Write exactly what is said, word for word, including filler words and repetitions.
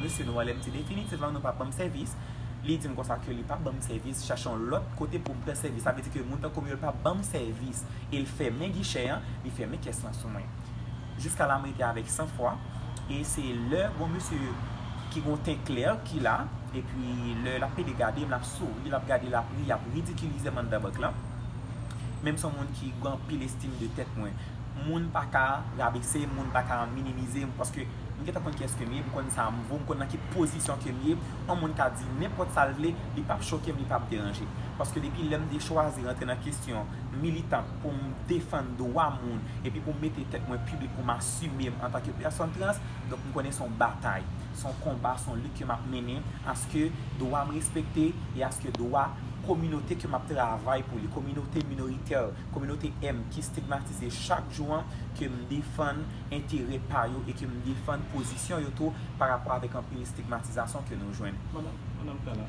Mesye nou an, lè m di definitivman nou p ap ban m sèvis, li di m konsa ke li p ap ban m sèvis, chache yon lòt kote pou m pran sèvis. Sa vle di ke moun tankou m yo, l p ap ban m sèvis. E l fèmen gichè an, li fèmen kès lan sou mwen. Jiska la, m rete avèk sanfwa. E se lè gon mesye ki gon ten klè ki la, epi lè l ap pede gade m, l ap souri, l ap gade, l ap ri, l ap ridikilize m anndan bank lan. Men m se yon moun ki gen anpil estim de tèt mwen. Moun pa ka rabese m, moun pa ka minimize m, paske m gentan konn kiyès ke m ye, m konn sa m vo, m konn nan ki pozisyon ke m ye. Yon moun ka di nenpòt sa l vle, li p ap choke m, li p ap deranje. Paske depi lè m te chwazi rantre nan kesyon militan pou m defann dwa moun, epi pou m mete tèt mwen piblik, pou m asime m antanke pèsòn trans, donk m konnen se yon batay, se yon konba, se yon lit ke m ap mennen, aske dwa m respekte, e aske dwa kominote ke m ap travay pou li, kominote minoritè, kominote M ki estigmatize chak jou an, ke m defann enterè pa yo e ke m defann pozisyon yo tou pa rapò avèk anpil estigmatizasyon ke nou jwenn. Madanm, madanm Carla,